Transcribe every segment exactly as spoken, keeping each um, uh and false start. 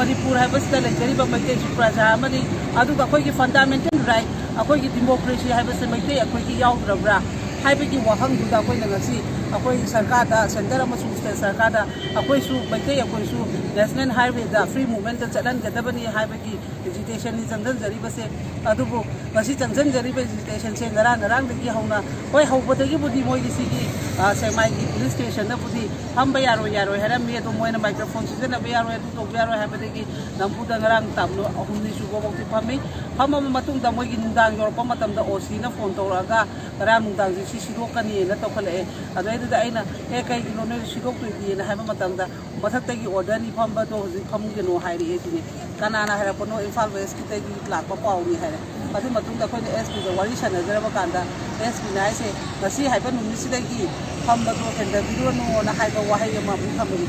ꯃꯅꯤꯄꯨꯔ ꯍꯥꯏꯕꯁꯤꯗ ꯂꯩꯖꯔꯤꯕ ꯃꯩꯇꯩꯁꯨ ꯄ꯭ꯔꯖꯥ ꯑꯃꯅꯤ꯫ ꯑꯗꯨꯒ ꯑꯩꯈꯣꯏꯒꯤ ꯐꯟꯗꯥꯃꯦꯟꯇꯦꯜ ꯔꯥꯏꯠ, ꯑꯩꯈꯣꯏꯒꯤ ꯗꯤꯃꯣꯀ꯭ꯔꯦꯁꯤ ꯍꯥꯏꯕꯁꯦ ꯃꯩꯇꯩ ꯑꯩꯈꯣꯏꯒꯤ ꯌꯥꯎꯗ꯭ꯔꯕ꯭ꯔꯥ ꯍꯥꯏꯕꯒꯤ ꯋꯥꯍꯪꯗꯨꯗ ꯑꯩꯈꯣꯏꯅ ꯉꯁꯤ ꯑꯩꯈꯣꯏ ꯁꯔꯀꯥꯔꯗ, ꯁꯦꯟꯇꯔ ꯑꯃꯁꯨꯡ ꯁ꯭ꯇꯦꯠ ꯁꯔꯀꯥꯔꯗ ꯑꯩꯈꯣꯏꯁꯨ, ꯃꯩꯇꯩ ꯑꯩꯈꯣꯏꯁꯨ ꯅꯦꯁꯅꯦꯜ ꯍꯥꯏꯋꯦꯗ ꯐ꯭ꯔꯤ ꯃꯨꯚꯃꯦꯟꯇ ꯆꯠꯍꯟꯒꯗꯕꯅꯤ ꯍꯥꯏꯕꯒꯤ ꯑꯦꯖꯤꯇꯦꯁꯟꯅꯤ ꯆꯪꯁꯤꯟꯖꯔꯤꯕꯁꯦ꯫ ꯑꯗꯨꯕꯨ ꯉꯁꯤ ꯆꯪꯁꯤꯟꯖꯔꯤꯕ ꯑꯦꯖꯤꯇꯦꯁꯟꯁꯦ ꯉꯔꯥꯡ ꯉꯔꯥꯡꯗꯒꯤ ꯍꯧꯅ, ꯍꯣꯏ, ꯍꯧꯕꯗꯒꯤꯕꯨꯗꯤ ꯃꯣꯏꯒꯤ ꯁꯤꯒꯤ, ꯑ, ꯁꯦꯛꯃꯥꯏꯒꯤ ꯄꯨꯂꯤꯁ ꯁ꯭ꯇꯦꯁꯟꯅꯕꯨꯗꯤ ꯐꯝꯕ ꯌꯥꯔꯣꯏ, ꯌꯥꯔꯣꯏ ꯍꯥꯏꯔꯝꯃꯤ꯫ ꯑꯗꯣ ꯃꯣꯏꯅ ꯃꯥꯏꯀ꯭ꯔꯣꯐꯣꯟ ꯁꯤꯖꯤꯟꯅꯕ ꯌꯥꯔꯣꯏ, ꯑꯗꯨ ꯇꯧꯕ ꯌꯥꯔꯣꯏ ꯍꯥꯏꯕꯗꯒꯤ ꯅꯝꯐꯨꯗ ꯉꯔꯥꯡ ꯇꯥꯕꯗꯣ ꯑꯍꯨꯝꯅꯤ ꯁꯨꯕ ꯐꯥꯎꯗꯤ ꯐꯝꯃꯤ꯫ ꯐꯝꯃꯕ ꯃꯇꯨꯡꯗ ꯃꯣꯏꯒꯤ ꯅꯨꯡꯗꯥꯡ ꯌꯧꯔꯛꯄ ꯃꯇꯝꯗ ꯑꯣ ꯁꯤꯅ ꯐꯣꯟ ꯇꯧꯔꯛꯑꯒ ꯉꯔꯥꯡ ꯅꯨꯡꯗꯥꯡꯁꯦ ꯁꯤ ꯁꯤꯗꯣꯛꯀꯅꯤꯅ ꯇꯧꯈꯠꯂꯛꯑꯦ꯫ ꯑꯗꯨꯗꯩꯗꯨꯗ ꯑꯩꯅ, "ꯑꯦ, ꯀꯩꯒꯤꯅꯣ ꯅꯣꯏ ꯁꯤꯗꯣꯛꯇꯣꯏꯗꯤꯅ?" ꯍꯥꯏꯕ ꯃꯇꯝꯗ, "ꯃꯊꯛꯇꯒꯤ ꯑꯣꯔꯗꯔꯅꯤ, ꯐꯝꯕꯗꯣ ꯍꯧꯖꯤꯛ ꯐꯝꯒꯅꯣ ꯍꯥꯏꯔꯛꯑꯦ" ꯁꯤꯅꯤ꯫ ꯀꯅꯥꯅ ꯍꯥꯏꯔꯛꯄꯅꯣ? "ꯏꯝꯐꯥꯜ ꯋꯦꯁꯀꯤꯗꯒꯤ ꯂꯥꯛꯄ ꯄꯥꯎꯅꯤ" ꯍꯥꯏꯔꯦ꯫ ꯑꯗꯨ ꯃꯇꯨꯡꯗ ꯑꯩꯈꯣꯏꯅ ꯑꯦꯁ ꯄꯤꯗ ꯋꯥꯔꯤ ꯁꯥꯟꯅꯖꯔꯕ ꯀꯥꯟꯗ, ꯑꯦꯁ ꯄꯤꯅ ꯍꯥꯏꯁꯦ, "ꯉꯁꯤ ꯍꯥꯏꯕ ꯅꯨꯃꯤꯠꯁꯤꯗꯒꯤ ꯐꯝꯕꯗꯣ ꯍꯦꯟꯊꯕꯤꯔꯣꯅꯣꯅ" ꯍꯥꯏꯕ ꯋꯥꯍꯩ ꯑꯃ ꯑꯃꯨꯛ ꯊꯝꯃꯛꯏ꯫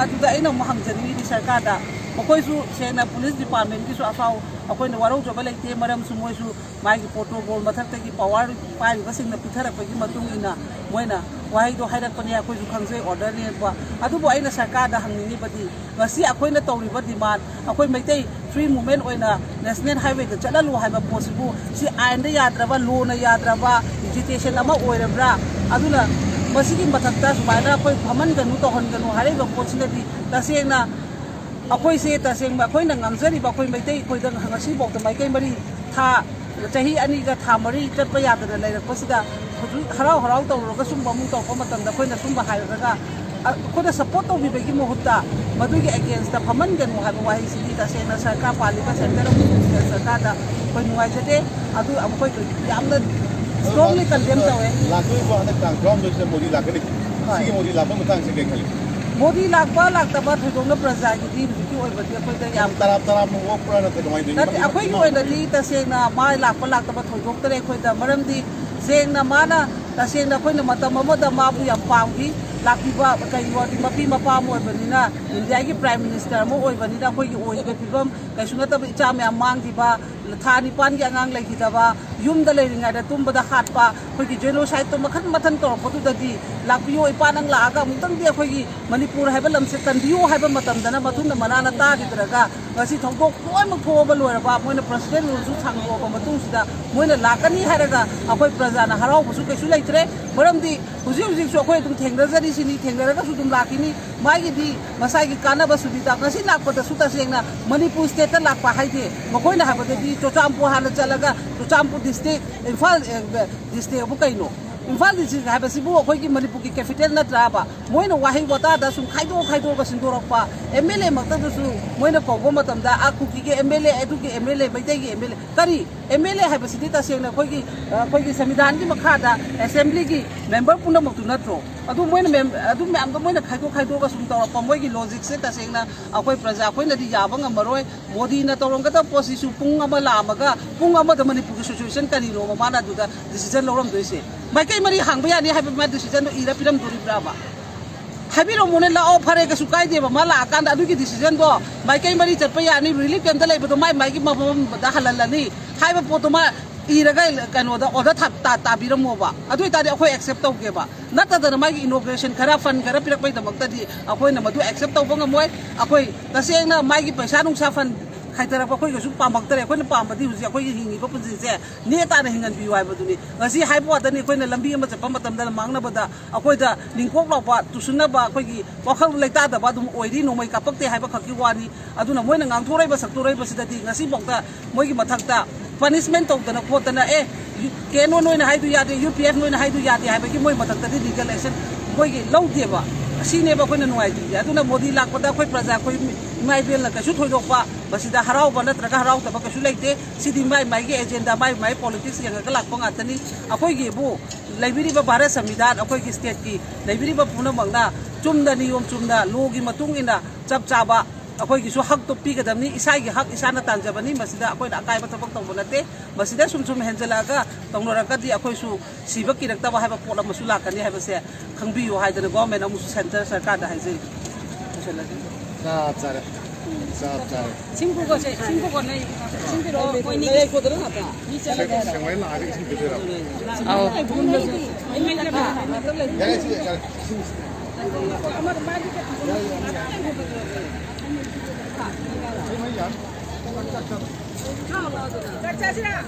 ꯑꯗꯨꯗ ꯑꯩꯅ ꯑꯃꯨꯛ ꯍꯪꯖꯅꯤꯡꯉꯤꯗꯤ ꯁꯔꯀꯥꯔꯗ, ꯃꯈꯣꯏꯁꯨ ꯁꯦꯡꯅ ꯄꯨꯂꯤꯁ ꯗꯤꯄꯥꯔꯠꯃꯦꯟꯒꯤꯁꯨ ꯑꯁꯥꯎ-, ꯑꯩꯈꯣꯏꯅ ꯋꯥꯔꯧꯖꯕ ꯂꯩꯇꯦ, ꯃꯔꯝꯁꯨ ꯃꯣꯏꯁꯨ ꯃꯥꯒꯤ ꯄ꯭ꯔꯣꯇꯣꯀꯣꯜ ꯃꯊꯛꯇꯒꯤ ꯄꯋꯥꯔ ꯄꯥꯏꯔꯤꯕꯁꯤꯡꯅ ꯄꯤꯊꯔꯛꯄꯒꯤ ꯃꯇꯨꯡ ꯏꯟꯅ ꯃꯣꯏꯅ ꯋꯥꯍꯩꯗꯣ ꯍꯥꯏꯔꯛꯄꯅꯦ, ꯑꯩꯈꯣꯏꯁꯨ ꯈꯪꯖꯩ, ꯑꯣꯔꯗꯔꯅꯦꯕ꯫ ꯑꯗꯨꯕꯨ ꯑꯩꯅ ꯁꯔꯀꯥꯔꯗ ꯍꯪꯅꯤꯡꯉꯤꯕꯗꯤ, ꯉꯁꯤ ꯑꯩꯈꯣꯏꯅ ꯇꯧꯔꯤꯕ ꯗꯤꯃꯥꯟ, ꯑꯩꯈꯣꯏ ꯃꯩꯇꯩ ꯐ꯭ꯔꯤ ꯃꯨꯚꯃꯦꯟ ꯑꯣꯏꯅ ꯅꯦꯁꯅꯦꯜ ꯍꯥꯏꯋꯦꯗ ꯆꯠꯍꯜꯂꯨ ꯍꯥꯏꯕ ꯄꯣꯠꯁꯤꯕꯨ, ꯁꯤ ꯑꯥꯏꯟꯗ ꯌꯥꯗ꯭ꯔꯕ, ꯂꯣꯅ ꯌꯥꯗ꯭ꯔꯕ ꯑꯦꯖꯤꯇꯦꯁꯟ ꯑꯃ ꯑꯣꯏꯔꯕ꯭ꯔꯥ? ꯑꯗꯨꯅ ꯃꯁꯤꯒꯤ ꯃꯊꯛꯇ ꯁꯨꯃꯥꯏꯅ ꯑꯩꯈꯣꯏ ꯐꯝꯍꯟꯒꯅꯨ, ꯇꯧꯍꯟꯒꯅꯨ ꯍꯥꯏꯔꯤꯕ ꯄꯣꯠꯁꯤꯅꯗꯤ ꯇꯁꯦꯡꯅ ꯑꯩꯈꯣꯏꯁꯦ, ꯇꯁꯦꯡꯕ ꯑꯩꯈꯣꯏꯅ ꯉꯥꯡꯖꯔꯤꯕ ꯑꯩꯈꯣꯏ ꯃꯩꯇꯩ, ꯑꯩꯈꯣꯏꯗ ꯉꯁꯤꯐꯥꯎꯗ ꯃꯥꯏꯀꯩ ꯃꯔꯤ, ꯊꯥ, ꯆꯍꯤ ꯑꯅꯤꯒ ꯊꯥ ꯃꯔꯤ ꯆꯠꯄ ꯌꯥꯗꯅ ꯂꯩꯔꯛꯄꯁꯤꯗ, ꯍꯧꯖꯤꯛ ꯍꯔꯥꯎ ꯍꯔꯥꯎ ꯇꯧꯔꯨꯔꯒ ꯁꯨꯝꯕ ꯑꯃꯨꯛ ꯇꯧꯔꯛꯄ ꯃꯇꯝꯗ ꯑꯩꯈꯣꯏꯅ ꯁꯨꯝꯕ ꯍꯥꯏꯔꯒ, ꯑ-, ꯑꯩꯈꯣꯏꯗ ꯁꯞꯄꯣꯔꯠ ꯇꯧꯕꯤꯕꯒꯤ ꯃꯍꯨꯠꯇ ꯃꯗꯨꯒꯤ ꯑꯦꯒꯦꯟꯁꯇ ꯐꯝꯍꯟꯒꯅꯨ ꯍꯥꯏꯕ ꯋꯥꯍꯩꯁꯤꯗꯤ ꯇꯁꯦꯡꯅ ꯁꯔꯀꯥꯔ, ꯄꯥꯜꯂꯤꯕ ꯁꯦꯟꯇꯔ ꯑꯃꯁꯨꯡ ꯁ꯭ꯇꯦꯠ ꯁꯔꯀꯥꯔꯗ ꯑꯩꯈꯣꯏ ꯅꯨꯡꯉꯥꯏꯖꯗꯦ꯫ ꯑꯗꯨ ꯑꯩꯈꯣꯏ ꯌꯥꯝꯅ ꯏꯁꯇ꯭ꯔꯣꯡꯂꯤ ꯀꯟꯗꯦꯝ ꯇꯧꯋꯦ꯫ ꯂꯥꯛꯇꯣꯔꯤꯕ ꯍꯟꯗꯛ ꯇꯥꯡ ꯇꯔꯥꯍꯨꯝꯗꯣꯏꯁꯤꯗ ꯃꯣꯗꯤ ꯂꯥꯛꯀꯅꯤ꯫ ꯍꯣꯏ꯫ ꯁꯤꯒꯤ ꯃꯣꯗꯤ ꯂꯥꯛꯄ ꯃꯇꯥꯡꯁꯦ ꯀꯩ ꯈꯜꯂꯤ? ꯃꯣꯗꯤ ꯂꯥꯛꯄ ꯂꯥꯛꯇꯕ ꯊꯣꯏꯗꯣꯛꯅ ꯄ꯭ꯔꯖꯥꯒꯤꯗꯤ ꯍꯧꯖꯤꯛꯀꯤ ꯑꯣꯏꯕꯗꯤ ꯑꯩꯈꯣꯏꯗ ꯌꯥꯝ ꯇꯔꯥ ꯇꯔꯥ ꯑꯃꯨꯛ ꯑꯣꯛꯄ꯭ꯔꯥ, ꯅꯠꯇ꯭ꯔꯒ ꯀꯃꯥꯏꯅ ꯇꯧꯔꯤꯅꯣ? ꯅꯠꯇꯦ, ꯑꯩꯈꯣꯏꯒꯤ ꯑꯣꯏꯅꯗꯤ ꯇꯁꯦꯡꯅ ꯃꯥ ꯂꯥꯛꯄ ꯂꯥꯛꯇꯕ ꯊꯣꯏꯗꯣꯛꯇꯔꯦ ꯑꯩꯈꯣꯏꯗ꯫ ꯃꯔꯝꯗꯤ ꯁꯦꯡꯅ ꯃꯥꯅ, ꯇꯁꯦꯡꯅ ꯑꯩꯈꯣꯏꯅ ꯃꯇꯝ ꯑꯃꯗ ꯃꯥꯕꯨ ꯌꯥꯝ ꯄꯥꯝꯈꯤ, ꯂꯥꯛꯄꯤꯕ, ꯀꯩꯅꯣꯗꯤ ꯃꯄꯤ ꯃꯄꯥ ꯑꯃ ꯑꯣꯏꯕꯅꯤꯅ, ꯏꯟꯗꯤꯌꯥꯒꯤ ꯄ꯭ꯔꯥꯏꯝ ꯃꯤꯅꯤꯁꯇꯔ ꯑꯃ ꯑꯣꯏꯕꯅꯤꯅ ꯑꯩꯈꯣꯏꯒꯤ ꯑꯣꯏꯔꯤꯕ ꯐꯤꯕꯝ ꯀꯩꯁꯨ ꯅꯠꯇꯕ, ꯏꯆꯥ ꯃꯌꯥꯝ ꯃꯥꯡꯈꯤꯕ, ꯊꯥ ꯅꯤꯄꯥꯟꯒꯤ ꯑꯉꯥꯡ ꯂꯩꯈꯤꯗꯕ, ꯌꯨꯝꯗ ꯂꯩꯔꯤꯉꯩꯗ ꯇꯨꯝꯕꯗ ꯍꯥꯠꯄ, ꯑꯩꯈꯣꯏꯒꯤ ꯖꯦꯅꯣꯁꯥꯏꯠꯇꯣ ꯃꯈꯟ ꯃꯊꯟ ꯇꯧꯔꯛꯄꯗꯨꯗꯗꯤ, "ꯂꯥꯛꯄꯤꯌꯣ, ꯏꯄꯥ ꯅꯪ ꯂꯥꯛꯑꯒ ꯑꯃꯨꯛꯇꯪꯗꯤ ꯑꯩꯈꯣꯏꯒꯤ ꯃꯅꯤꯄꯨꯔ ꯍꯥꯏꯕ ꯂꯝꯁꯦ ꯀꯟꯕꯤꯌꯨ" ꯍꯥꯏꯕ ꯃꯇꯝꯗꯅ ꯃꯊꯨꯝꯅ ꯃꯅꯥꯅ ꯇꯥꯈꯤꯗ꯭ꯔꯒ, ꯉꯁꯤ ꯊꯧꯗꯣꯛ ꯂꯣꯏꯅꯃꯛ ꯊꯣꯛꯑꯕ ꯂꯣꯏꯔꯕ, ꯃꯣꯏꯅ ꯄ꯭ꯔꯁꯤꯗꯦꯟ ꯔꯨꯜꯁꯨ ꯁꯥꯡꯗꯣꯛꯑꯕ ꯃꯇꯨꯡꯁꯤꯗ ꯃꯣꯏꯅ ꯂꯥꯛꯀꯅꯤ ꯍꯥꯏꯔꯒ ꯑꯩꯈꯣꯏ ꯄ꯭ꯔꯖꯥꯅ ꯍꯔꯥꯎꯕꯁꯨ ꯀꯩꯁꯨ ꯂꯩꯇ꯭ꯔꯦ꯫ ꯃꯔꯝꯗꯤ ꯍꯧꯖꯤꯛ ꯍꯧꯖꯤꯛꯁꯨ ꯑꯩꯈꯣꯏ ꯑꯗꯨꯝ ꯊꯦꯡꯅꯖꯔꯤꯁꯤꯅꯤ, ꯊꯦꯡꯅꯔꯒꯁꯨ ꯑꯗꯨꯝ ꯂꯥꯛꯈꯤꯅꯤ꯫ ꯃꯥꯒꯤꯗꯤ ꯃꯁꯥꯒꯤ ꯀꯥꯟꯅꯕ ꯁꯨꯕꯤꯗ꯫ ꯉꯁꯤ ꯂꯥꯛꯄꯗꯁꯨ ꯇꯁꯦꯡꯅ ꯃꯅꯤꯄꯨꯔ ꯁ꯭ꯇꯦꯠꯇ ꯂꯥꯛꯄ ꯍꯥꯏꯗꯤ, ꯃꯈꯣꯏꯅ ꯍꯥꯏꯕꯗꯗꯤ ꯆꯨꯔꯆꯥꯟꯄꯨꯔ ꯍꯥꯟꯅ ꯆꯠꯂꯒ ꯆꯨꯔꯆꯥꯟꯄꯨꯔ ꯗꯤꯁꯇ꯭ꯔꯤꯛ, ꯏꯝꯐꯥꯜ, ꯑꯦ, ꯗꯤꯁꯇ꯭ꯔꯤꯛ ꯑꯕꯨ ꯀꯩꯅꯣ? ꯏꯝꯐꯥꯜ ꯗꯤꯁꯇ꯭ꯔꯤꯛ ꯍꯥꯏꯕꯁꯤꯕꯨ ꯑꯩꯈꯣꯏꯒꯤ ꯃꯅꯤꯄꯨꯔꯒꯤ ꯀꯦꯄꯤꯇꯦꯜ ꯅꯠꯇ꯭ꯔꯕ? ꯃꯣꯏꯅ ꯋꯥꯍꯩ ꯋꯥꯇꯥꯗ ꯁꯨꯝ ꯈꯥꯏꯗꯣꯛ ꯈꯥꯏꯗꯣꯛꯑꯒ ꯁꯤꯟꯗꯣꯔꯛꯄ꯫ ꯑꯦꯝ ꯑꯦꯜ ꯑꯦ ꯃꯛꯇꯗꯁꯨ ꯃꯣꯏꯅ ꯀꯧꯕ ꯃꯇꯝꯗ, "ꯑꯥ, ꯀꯨꯀꯤꯒꯤ ꯑꯦꯝ ꯑꯦꯜ ꯑꯦ, ꯑꯗꯨꯒꯤ ꯑꯦꯝ ꯑꯦꯜ ꯑꯦ, ꯃꯩꯇꯩꯒꯤ ꯑꯦꯝ ꯑꯦꯜ ꯑꯦ", ꯀꯔꯤ? ꯑꯦꯝ ꯑꯦꯜ ꯑꯦ ꯍꯥꯏꯕꯁꯤꯗꯤ ꯇꯁꯦꯡꯅ ꯑꯩꯈꯣꯏꯒꯤ, ꯑ, ꯑꯩꯈꯣꯏꯒꯤ ꯁꯪꯕꯤꯙꯥꯟꯒꯤ ꯃꯈꯥꯗ ꯑꯦꯁꯦꯝꯕ꯭ꯂꯤꯒꯤ ꯃꯦꯝꯕꯔ ꯄꯨꯝꯅꯃꯛꯇꯨ ꯅꯠꯇ꯭ꯔꯣ? ꯑꯗꯨ ꯃꯣꯏꯅ ꯃꯦꯝ-, ꯑꯗꯨ ꯃꯌꯥꯝꯗꯣ ꯃꯣꯏꯅ ꯈꯥꯏꯗꯣꯛ ꯈꯥꯏꯗꯣꯛꯑꯒ ꯁꯨꯝ ꯇꯧꯔꯛꯄ, ꯃꯣꯏꯒꯤ ꯂꯣꯖꯤꯛꯁꯦ ꯇꯁꯦꯡꯅ ꯑꯩꯈꯣꯏ ꯄ꯭ꯔꯖꯥ ꯑꯩꯈꯣꯏꯅꯗꯤ ꯌꯥꯕ ꯉꯝꯃꯔꯣꯏ꯫ ꯃꯣꯗꯤꯅ ꯇꯧꯔꯝꯒꯗꯕ ꯄꯣꯠꯁꯤꯁꯨ ꯄꯨꯡ ꯑꯃ ꯂꯥꯛꯑꯝꯃꯒ ꯄꯨꯡ ꯑꯃꯗ ꯃꯅꯤꯄꯨꯔꯒꯤ ꯁꯤꯆꯨꯋꯦꯁꯟ ꯀꯔꯤꯅꯣꯕ ꯃꯥꯅ ꯑꯗꯨꯗ ꯗꯤꯁꯤꯖꯟ ꯂꯧꯔꯝꯗꯣꯏꯁꯦ? ꯃꯥꯏꯀꯩ ꯃꯔꯤ ꯍꯥꯡꯕ ꯌꯥꯅꯤ ꯍꯥꯏꯕ ꯃꯥ ꯗꯤꯁꯤꯖꯟꯗꯣ ꯏꯔ ꯄꯤꯔꯝꯗꯣꯔꯤꯕ꯭ꯔꯥꯕ? ꯍꯥꯏꯕꯤꯔꯝꯃꯣꯅꯦ, ꯂꯥꯛꯑꯣ, ꯐꯔꯦ, ꯀꯩꯁꯨ ꯀꯥꯏꯗꯦꯕ꯫ ꯃꯥ ꯂꯥꯛꯑꯀꯥꯟꯗ ꯑꯗꯨꯒꯤ ꯗꯤꯁꯤꯖꯟꯗꯣ ꯃꯥꯏꯀꯩ ꯃꯔꯤ ꯆꯠꯄ ꯌꯥꯅꯤ, ꯔꯤꯂꯤꯐ ꯀꯦꯝꯞꯇ ꯂꯩꯕꯗꯣ ꯃꯥꯏ ꯃꯥꯏꯒꯤ ꯃꯐꯝꯗ ꯍꯜꯍꯜꯂꯅꯤ ꯍꯥꯏꯕ ꯄꯣꯠꯇꯣ ꯃꯥ ꯏꯔꯒ ꯀꯩꯅꯣꯗ ꯑꯣꯔꯗꯔ ꯊꯥ-, ꯇꯥ-, ꯇꯥꯕꯤꯔꯝꯃꯣꯕ꯫ ꯑꯗꯨ ꯑꯣꯏꯇꯥꯔꯗꯤ ꯑꯩꯈꯣꯏ ꯑꯦꯛꯁꯦꯞ ꯇꯧꯒꯦꯕ꯫ ꯅꯠꯇꯗꯅ ꯃꯥꯒꯤ ꯏꯅꯣꯒ꯭ꯔꯦꯁꯟ ꯈꯔ, ꯐꯟ ꯈꯔ ꯄꯤꯔꯛꯄꯩꯗꯃꯛꯇꯗꯤ ꯑꯩꯈꯣꯏꯅ ꯃꯗꯨ ꯑꯦꯛꯁꯦꯞ ꯇꯧꯕ ꯉꯝꯃꯣꯏ꯫ ꯑꯩꯈꯣꯏ ꯇꯁꯦꯡꯅ ꯃꯥꯒꯤ ꯄꯩꯁꯥ ꯅꯨꯡꯁꯥ ꯐꯟ ꯈꯥꯏꯊꯔꯛꯄ ꯑꯩꯈꯣꯏꯒꯁꯨ ꯄꯥꯝꯃꯛꯇꯔꯦ꯫ ꯑꯩꯈꯣꯏꯅ ꯄꯥꯝꯕꯗꯤ ꯍꯧꯖꯤꯛ ꯑꯩꯈꯣꯏꯒꯤ ꯍꯤꯡꯉꯤꯕ ꯄꯨꯟꯁꯤꯁꯦ ꯅꯦ ꯇꯥꯅ ꯍꯤꯡꯍꯟꯕꯤꯌꯨ ꯍꯥꯏꯕꯗꯨꯅꯤ꯫ ꯉꯁꯤ ꯍꯥꯏꯕ ꯋꯥꯗꯅꯤ, ꯑꯩꯈꯣꯏꯅ ꯂꯝꯕꯤ ꯑꯃ ꯆꯠꯄ ꯃꯇꯝꯗ ꯃꯥꯡꯅꯕꯗ ꯑꯩꯈꯣꯏꯗ ꯅꯤꯡꯀꯣꯛ ꯂꯥꯎꯕ, ꯇꯨꯁꯤꯟꯅꯕ, ꯑꯩꯈꯣꯏꯒꯤ ꯋꯥꯈꯜ ꯂꯩꯇꯥꯗꯕ ꯑꯗꯨꯝ ꯑꯣꯏꯔꯤ, ꯅꯣꯡꯃꯩ ꯀꯥꯞꯄꯛꯇꯦ ꯍꯥꯏꯕ ꯈꯛꯀꯤ ꯋꯥꯅꯤ꯫ ꯑꯗꯨꯅ ꯃꯣꯏꯅ ꯉꯥꯡꯊꯣꯔꯛꯏꯕ ꯁꯛꯇꯣꯔꯛꯏꯕꯁꯤꯗꯗꯤ ꯉꯁꯤꯐꯥꯎꯗ ꯃꯣꯏꯒꯤ ꯃꯊꯛꯇ ꯄꯅꯤꯁꯃꯦꯟ ꯇꯧꯗꯅ ꯈꯣꯠꯇꯅ, "ꯑꯦ, ꯌꯨ-, ꯀꯦ ꯑꯦꯟ ꯑꯣ ꯅꯣꯏꯅ ꯍꯥꯏꯗꯨ ꯌꯥꯗꯦ, ꯌꯨ ꯄꯤ ꯑꯦꯐ ꯅꯣꯏꯅ ꯍꯥꯏꯗꯨ ꯌꯥꯗꯦ" ꯍꯥꯏꯕꯒꯤ ꯃꯣꯏ ꯃꯊꯛꯇꯗꯤ ꯂꯤꯒꯦꯜ ꯑꯦꯛꯁꯟ ꯃꯣꯏꯒꯤ ꯂꯧꯗꯦꯕ꯫ ꯑꯁꯤꯅꯦꯕ ꯑꯩꯈꯣꯏꯅ ꯅꯨꯡꯉꯥꯏꯇ꯭ꯔꯤꯁꯦ꯫ ꯑꯗꯨꯅ ꯃꯣꯗꯤ ꯂꯥꯛꯄꯗ ꯑꯩꯈꯣꯏ ꯄ꯭ꯔꯖꯥ, ꯑꯩꯈꯣꯏ ꯏꯃꯥ ꯏꯕꯦꯜꯅ ꯀꯩꯁꯨ ꯊꯣꯏꯗꯣꯛꯄ ꯃꯁꯤꯗ ꯍꯔꯥꯎꯕ ꯅꯠꯇ꯭ꯔꯒ ꯍꯔꯥꯎꯗꯕ ꯀꯩꯁꯨ ꯂꯩꯇꯦ꯫ ꯁꯤꯗꯤ ꯃꯥꯏ ꯃꯥꯏꯒꯤ ꯑꯦꯖꯦꯟꯗꯥ, ꯃꯥꯏ ꯃꯥꯏ ꯄꯣꯂꯤꯇꯤꯛꯁ ꯌꯦꯡꯉꯒ ꯂꯥꯛꯄ ꯉꯥꯛꯇꯅꯤ꯫ ꯑꯩꯈꯣꯏꯒꯤꯕꯨ ꯂꯩꯕꯤꯔꯤꯕ ꯚꯥꯔꯠ ꯁꯪꯕꯤꯙꯥꯟ, ꯑꯩꯈꯣꯏꯒꯤ ꯁ꯭ꯇꯦꯠꯀꯤ ꯂꯩꯕꯤꯔꯤꯕ ꯄꯨꯝꯅꯃꯛꯅ ꯆꯨꯝꯅ, ꯅꯤꯌꯣꯝ ꯆꯨꯝꯅ, ꯂꯣꯒꯤ ꯃꯇꯨꯡ ꯏꯟꯅ ꯆꯞ ꯆꯥꯕ ꯑꯩꯈꯣꯏꯒꯤꯁꯨ ꯍꯛꯇꯣ ꯄꯤꯒꯗꯕꯅꯤ꯫ ꯏꯁꯥꯒꯤ ꯍꯛ ꯏꯁꯥꯅ ꯇꯥꯟꯖꯕꯅꯤ꯫ ꯃꯁꯤꯗ ꯑꯩꯈꯣꯏꯅ ꯑꯀꯥꯏꯕ ꯊꯕꯛ ꯇꯧꯕ ꯅꯠꯇꯦ꯫ ꯃꯁꯤꯗ ꯁꯨꯝ ꯁꯨꯝ ꯍꯦꯟꯖꯜꯂꯛꯑꯒ ꯇꯧꯅꯔꯒꯗꯤ ꯑꯩꯈꯣꯏꯁꯨ ꯁꯤꯕ ꯀꯤꯔꯛꯇꯕ ꯍꯥꯏꯕ ꯄꯣꯠ ꯑꯃꯁꯨ ꯂꯥꯛꯀꯅꯤ ꯍꯥꯏꯕꯁꯦ ꯈꯪꯕꯤꯌꯨ ꯍꯥꯏꯗꯅ ꯒꯣꯔꯃꯦꯟ ꯑꯃꯨꯛꯁꯨ ꯁꯦꯟꯇꯔ ꯁꯔꯀꯥꯔꯗ ꯍꯥꯏꯖꯔꯤ꯫ ꯂꯣꯏꯁꯤꯜꯂꯒꯦ꯫ ꯆꯞ ꯆꯥꯔꯦ꯫ ꯁꯤꯡꯕꯨꯒꯁꯦ, ꯁꯤꯡꯕꯨꯒ ꯅꯣꯏ ꯁꯤꯡꯕꯤꯔꯣ, ꯃꯣꯏꯅꯤ꯫ ꯃꯤ ꯆꯠꯂꯒꯦ ꯍꯥꯏꯔꯣ? ꯁꯦꯡꯃꯥꯏ ꯂꯥꯛꯑꯒ ꯏꯁꯤꯡ ꯄꯤꯗꯣꯏꯔꯕ? ꯑꯧ꯫ ꯌꯥꯔꯦ, ꯁꯤ ꯌꯥꯔꯦ꯫ ꯆꯥꯛ ꯆꯥꯁꯤꯔꯥ?